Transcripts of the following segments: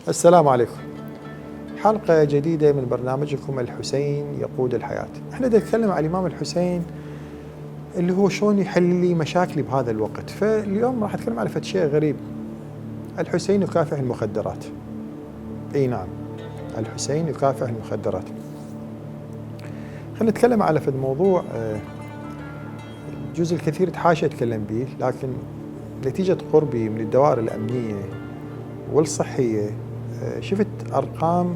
السلام عليكم. حلقة جديدة من برنامجكم الحسين يقود الحياة. احنا نتكلم عن الإمام الحسين اللي هو شلون يحل لي مشاكلي بهذا الوقت. فاليوم راح أتكلم على شيء غريب. الحسين يكافح المخدرات. اي نعم، الحسين يكافح المخدرات. خلينا نتكلم على موضوع جزء الكثير تحاشى أتكلم به، لكن نتيجة قربي من الدوائر الأمنية والصحية شفت أرقام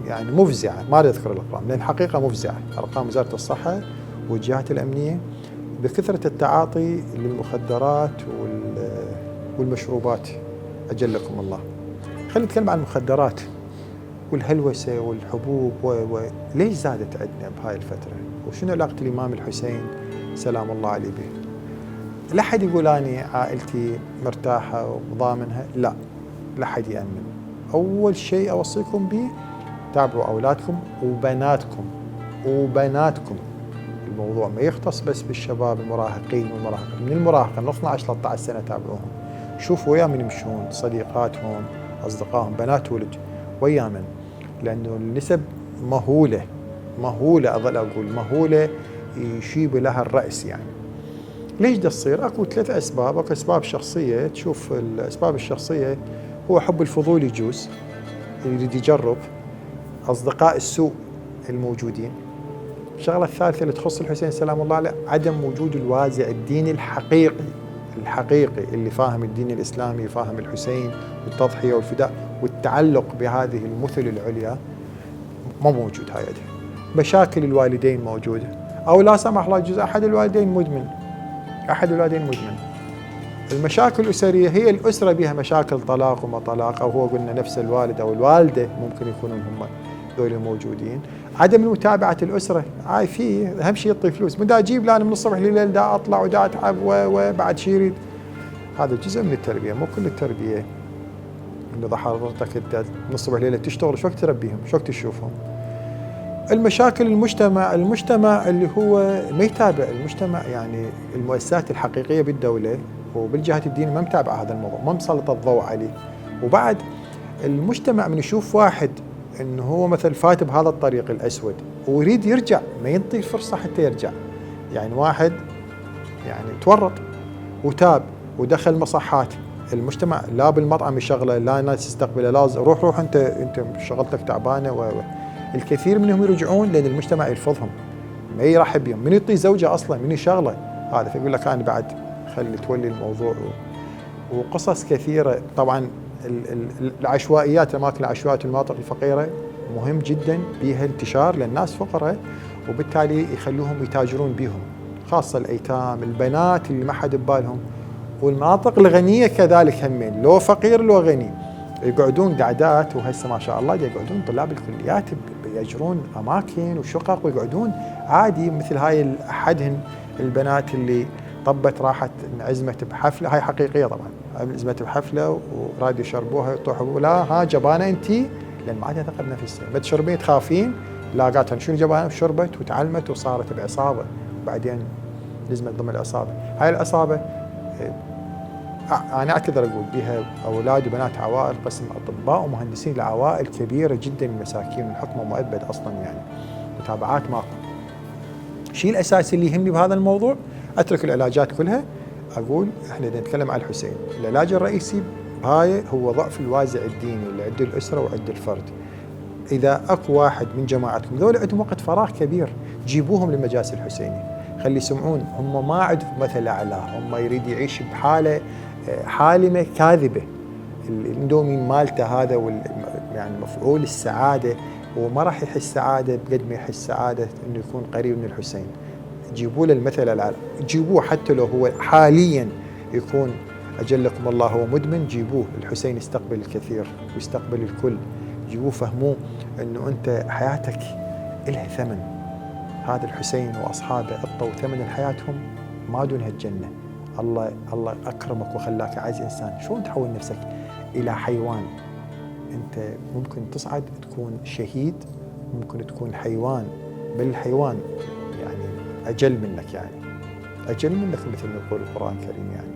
يعني مفزعة. ما أريد أذكر الأرقام لأن الحقيقة مفزعة. أرقام وزارة الصحة والجهات الأمنية بكثرة التعاطي للمخدرات والمشروبات أجلكم الله. خلينا نتكلم عن المخدرات والهلوسة والحبوب ليش زادت عندنا بهاي الفترة؟ وشنو علاقة الإمام الحسين سلام الله عليه به؟ لا حد يقول أنا عائلتي مرتاحة وضامنها، لا حد يأمن. أول شيء أوصيكم به تابعوا أولادكم وبناتكم. الموضوع ما يختص بس بالشباب المراهقين والمراهقة. من المراهقة من 12-13 سنة تابعوهم، شوفوا ويا من يمشون، صديقاتهم، أصدقائهم، بنات ولد ويا من، لأنه النسب مهولة أظل أقول مهولة يشيب لها الرأس. يعني ليش ده تصير؟ أكو 3 أسباب. أكو أسباب شخصية. تشوف الأسباب الشخصية هو حب الفضول يجوز، يريد يجرب، أصدقاء السوء الموجودين. الشغلة الثالثة اللي تخص الحسين سلام الله عليه عدم وجود الوازع الديني الحقيقي اللي فاهم الدين الإسلامي، فاهم الحسين والتضحية والفداء والتعلق بهذه المثل العليا، ما موجود. هاي مشاكل الوالدين موجودة، أو لا سمح الله يجوز أحد الوالدين مدمن. المشاكل الأسرية هي الأسرة بها مشاكل طلاق وما طلاق، أو هو قلنا نفس الوالد أو الوالدة ممكن يكونون هم ذول موجودين. عدم متابعة الأسرة، فيه أهم شيء يعطي فلوس، من دا أجيب لأنا من الصبح لليل دا أطلع ودا أتعب وبعد شي يريد. هذا جزء من التربية، مو كل التربية. إنه إذا حضرتك أنت من الصبح لليل تشتغل، شو وقت تربيهم؟ شو وقت تشوفهم؟ المشاكل المجتمع اللي هو ما يتابع المجتمع، يعني المؤسسات الحقيقية بالدولة وبالجهات الدينية ما متابعة هذا الموضوع، ما مسلط الضوء عليه. وبعد المجتمع من يشوف واحد انه هو مثل فات بهذا الطريق الاسود ويريد يرجع، ما ينطي فرصة حتى يرجع. يعني واحد يعني تورط وتاب ودخل مصحات، المجتمع لا بالمطعم يشغله، لا ناس يستقبله، لا روح انت شغلتك تعبانة الكثير منهم يرجعون لأن المجتمع يرفضهم، ما يرحب بهم. من يعطي زوجة أصلا، من يشغله هذا، فيقول لك أنا بعد خلي تولي الموضوع. وقصص كثيرة. طبعا العشوائيات، أماكن العشوائيات والمناطق الفقيرة مهم جدا بيها انتشار، لأن الناس فقراء وبالتالي يخلوهم يتاجرون بهم، خاصة الأيتام، البنات اللي ما حد ببالهم. والمناطق الغنية كذلك همين، لو فقير لو غني يقعدون قعدات. وهسه ما شاء الله يقعدون طلاب الكليات يأجرون أماكن وشقق ويقعدون عادي، مثل هاي أحدهن البنات اللي طبت راحت انعزمت بحفلة، هاي حقيقية طبعا، انعزمت بحفلة وراد يشربوها يطوحوا، لا ها جبانة انتي، لأن ما عندها ثقة بنفسها، ما تشربين تخافين، لا قالت شنو جبانة، شربت وتعلمت وصارت بعصابة، وبعدين لزمت ضمن العصابة. هاي العصابة أنا أعتذر أقول بها أولاد وبنات عوائل قسم أطباء ومهندسين لعوائل كبيرة جدا من المساكين، والحكم مؤبد أصلا، يعني متابعات ماكو. الشيء الأساسي اللي يهمني بهذا الموضوع أترك العلاجات كلها، أقول إحنا نتكلم عن الحسين. العلاج الرئيسي بهاي هو ضعف الوازع الديني اللي عند الأسرة وعند الفرد. إذا أكو واحد من جماعتكم ذول عندهم وقت فراغ كبير، جيبوهم للمجالس الحسيني، خلي يسمعون. هم ما عندهم مثل أعلى، هم يريد يعيش بحالة حالمة كاذبة. الاندومين مالته هذا يعني مفعول السعادة، وما راح يحس سعادة بقد ما يحس سعادة إنه يكون قريب من الحسين. جيبوا له المثل الأعلى، جيبوه حتى لو هو حاليا يكون أجلكم الله هو مدمن، جيبوه. الحسين يستقبل الكثير ويستقبل الكل، جيبوه فهموه إنه أنت حياتك إلها ثمن. هذا الحسين وأصحابه أعطوا ثمن حياتهم ما دونها الجنة. الله أكرمك وخلاك أعز إنسان، شلون تحول نفسك إلى حيوان؟ أنت ممكن تصعد تكون شهيد، ممكن تكون حيوان، بل الحيوان يعني أجل منك، يعني أجل منك مثل ما يقول القرآن الكريم. يعني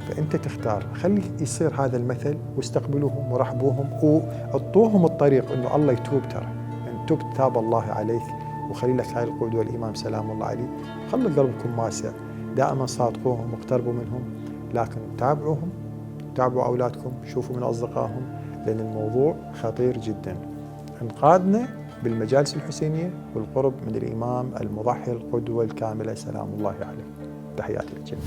فأنت تختار، خلي يصير هذا المثل واستقبلوهم ورحبوهم وأعطوهم الطريق إنه الله يتوب، ترى إن تبت تاب الله عليك، وخلي لك هاي القدوة الإمام سلام الله عليه. خلوا قلبكم واسع، دائما صادقوهم واقتربوا منهم، لكن تابعوهم، تابعوا أولادكم، شوفوا من أصدقائهم، لأن الموضوع خطير جدا. انقاذنا بالمجالس الحسينية والقرب من الإمام المضحي القدوة الكاملة سلام الله عليه. تحياتي للجميع.